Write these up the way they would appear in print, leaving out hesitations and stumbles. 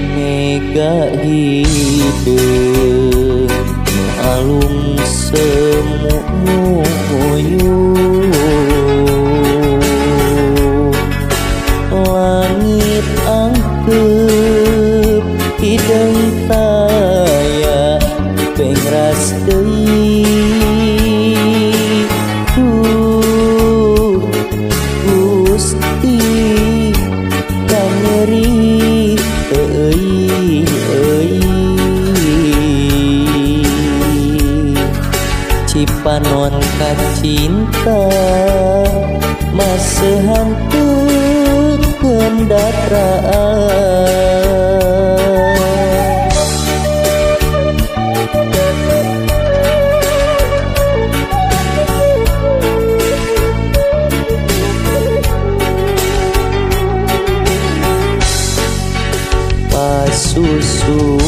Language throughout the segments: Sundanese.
Mega hideung nu alung semu nguyuh, langit angkeup hideung taya pengras deui. Duh Gusti kanyeri euy euy, Cipanon kacinta maseuhan teu kendatraan. Susubuh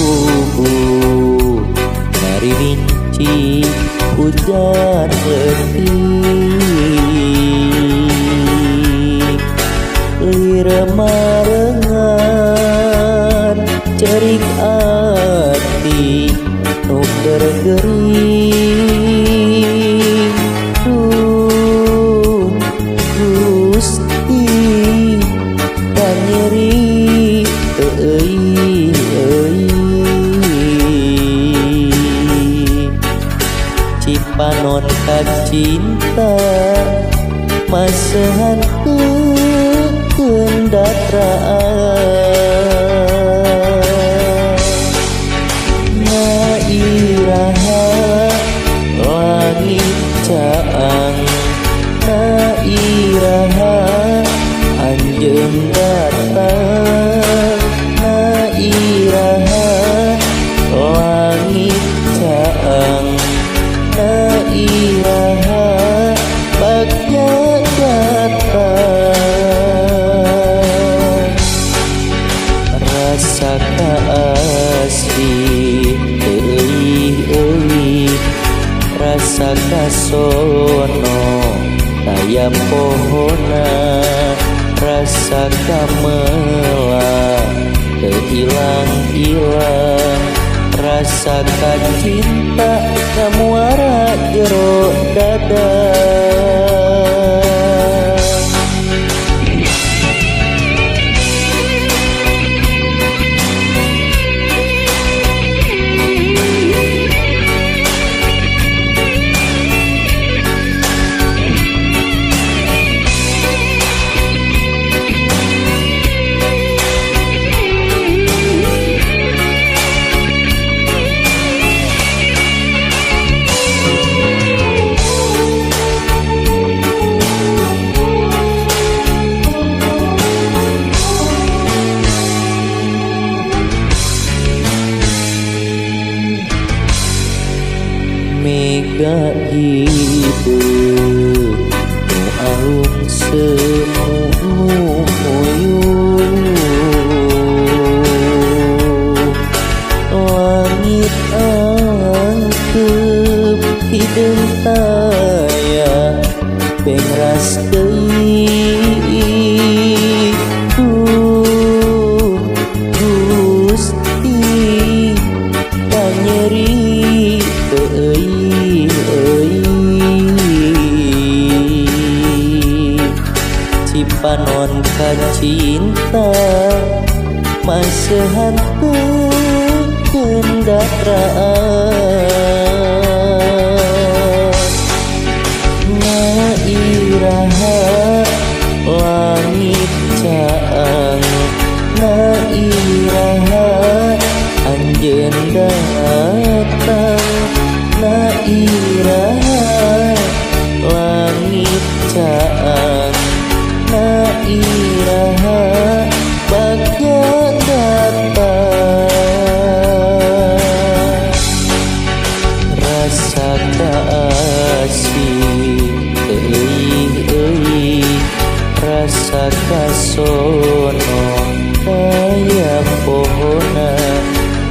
ngarinci hujan leutik, lir marengan cerik ati nu keur gering. Duh Gusti kanyeri euy euy, Cipanon kacinta maseuhan teu kendatraan. Na iraha langit caang, na iraha anjeun datang, na iraha langit caang, na iraha bagja datang. Rasa kaasih euy euy, rasa kasono taya pohona, rasa kamela teu ilang-ilang, rasa kacinta kamuara jero dada. Mega hideung nu alung semu nguyuh, langit angkeup hideung taya pengras deui. Duh Gusti kanyeri euy euy, Ti panon ka cinta maseuhan teu kendat raat. Na iraha langit caang, na iraha anjeun datang, na iraha langit caang, na iraha bagja datang. Rasa kasih euy euy, rasa kasono kaya pohona,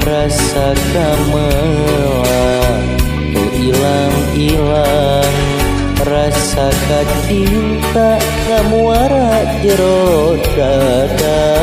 rasa kameula teu ilang-ilang, rasa kacinta ngamuara jero dada.